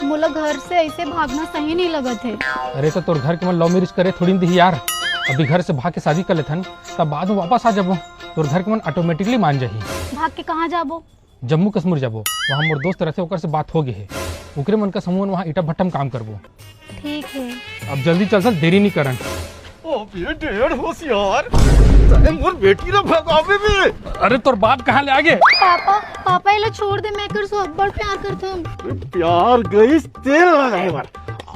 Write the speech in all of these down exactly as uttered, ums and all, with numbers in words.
मोला घर से ऐसे भागना सही नहीं लगत हे। अरे, तो तोर घर के मन लव मैरिज करे थोड़ी न दिही यार। अभी घर से भाग के शादी कर लेथन, तब बाद में वापस आ जाबो। तोर घर के मन ऑटोमेटिकली मान जाही। भाग के कहाँ जाबो? जम्मू कश्मीर जाबो। वहाँ मोर दोस्त रहते, ओकर से बात हो गए हे। ओकरे मन का समूह वहाँ ईटा भट्टा में काम करबो। ठीक है। अब जल्दी चल, चल, देरी नहीं करन। ओ बे ढेर होशियार, तैं मोर बेटी ला भगाबे बे। अरे, तोर बाप कहाँ ले आगे? पापा, पापा, एला छोड़ दे, मैं एकर से अब्बड़ प्यार करथन। प्यार गइस तेल लगाए बर,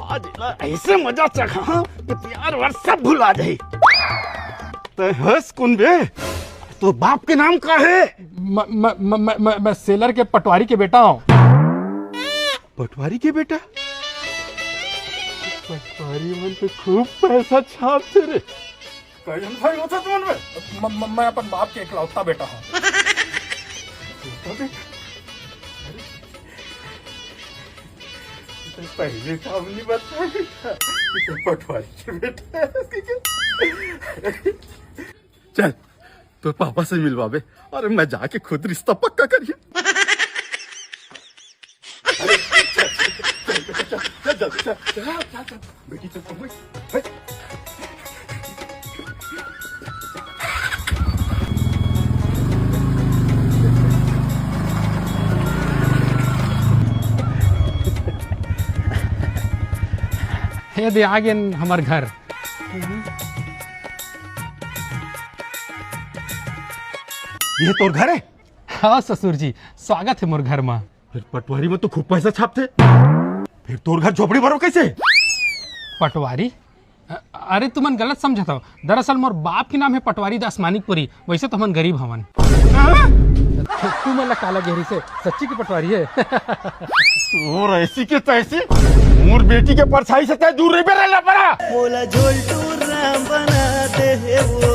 आज एला ऐसे मजा चखा कि प्यार वर सब भुला जाही। तैं हस कौन बे? तोर बाप के नाम का हे? म-, म-, म-, म-, म-, मैं सेलर के पटवारी के बेटा हूँ। पटवारी के बेटा? पटवारी मन तो खूब पैसा छापथे रे। कई झन भाई होथे तुमन में? म-, म-, मैं अपन बाप के इकलौता बेटा हूँ। इकलौता बेटा? अरे, तो पहले काम नहीं बताया था कि तू पटवारी के बेटा है। चल, तोर पापा से मिलवाबे। अरे, मैं जाके खुद रिश्ता पक्का करिए। अरे, चल, चल, चल, चल, चल, चल, चल, चल, चल, चल, चल, चल, बेटी, चल, चल, बैठ, बैठ। हे दे, आ गेन हमर घर। ये तोर घर है? हाँ ससुर जी, स्वागत है मोर घर मा। फिर पटवारी में तो खूब पैसा छापथे, फिर तोर घर झोपड़ी भरो कैसे? पटवारी? अ-, अरे तुमन गलत समझत हो, दरअसल मोर बाप के नाम है पटवारी दास मानिकपुरी, वैसे तो हमन गरीब हवन। हाँ? तु-, तुमन ला काला गहरी से सच्ची के पटवारी है। तोर ऐसी के तैसी, मोर बेटी के परछाई से तैं दूर रहिबे रे लफड़ा। मोला झोलटू राम बना दे हे वो।